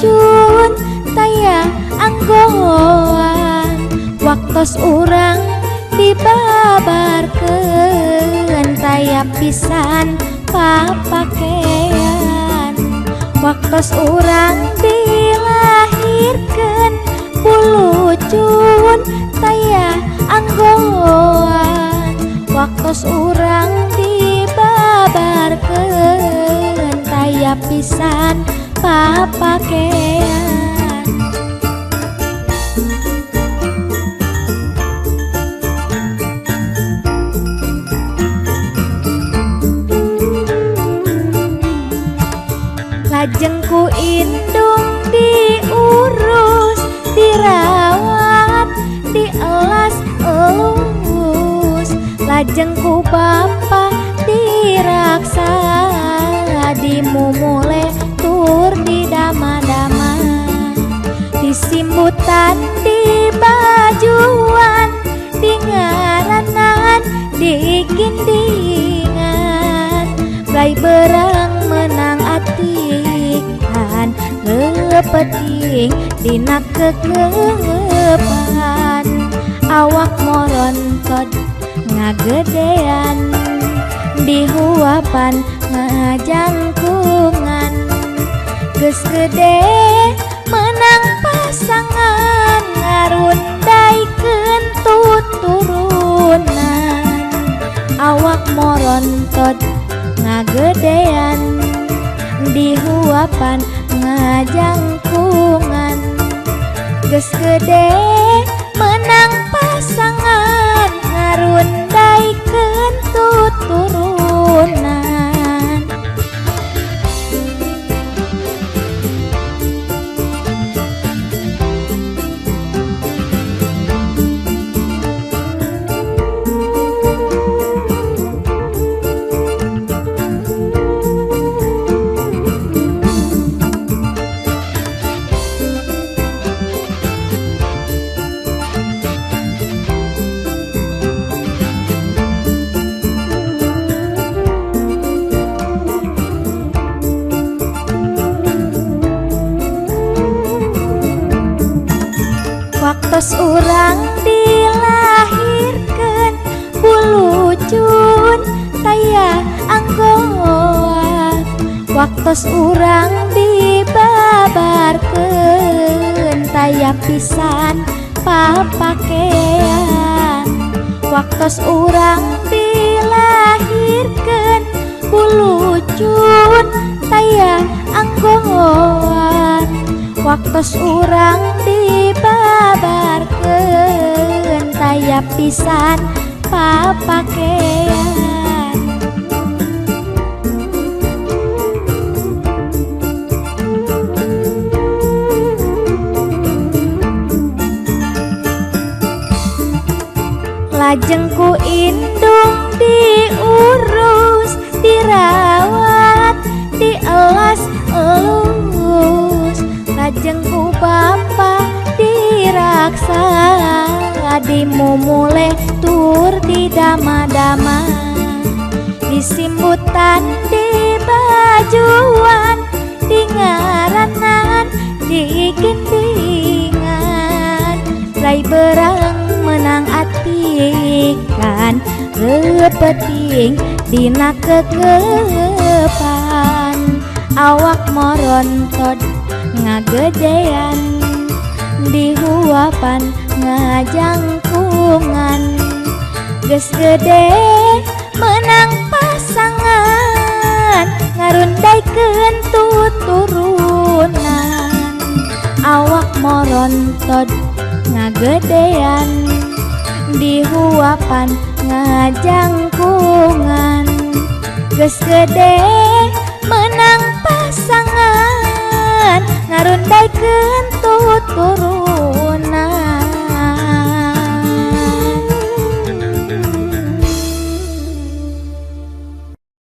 Bulucun taya anggoan. Waktos urang dibabarkeun taya pisan papakean. Waktos urang dilahirkeun bulucun taya anggoan. Waktos urang dibabarkeun taya pisan papakean. Lajeng ku indung diurus, dirawat, dielas elus. Lajeng ku bapa diraksa, dimumule tur didama-dama. Disimbutan di bajuan, di ngaranan, digindingan. Rai berang menang atikan, lepeting dina kekepan. Awak morontot ngagedean, dihuapan ngajangkungan. Geus gede menang pasangan, ngarundaikeun tuturunan. Awak morontot ngagedean, dihuapan ngajangkungan. Geus gede menang pasangan, ngarundaikeun tuturunan. Waktos urang dilahirkeun bulucun taya anggoan. Waktos urang dibabarkeun taya pisan papakean. Waktos urang dilahirkeun bulucun taya anggoan. Waktos urang dibabarkeun taya pisan papakean. Lajeng ku indung diurus, dirawat, dielas elus. Lajeng ku bapa diraksa, dimumule tur didama-dama. Disimbutan di bajuan, di ngaranan, digindingan. Rai berang menang atikan, repeting dina kekepan. Awak morontot ngagedean, dihuapan ngajangkungan. Geus gede menang pasangan, ngarundaikeun tuturunan. Awak morontot ngagedean, dihuapan ngajangkungan. Geus gede menang pasangan, ngarundaikeun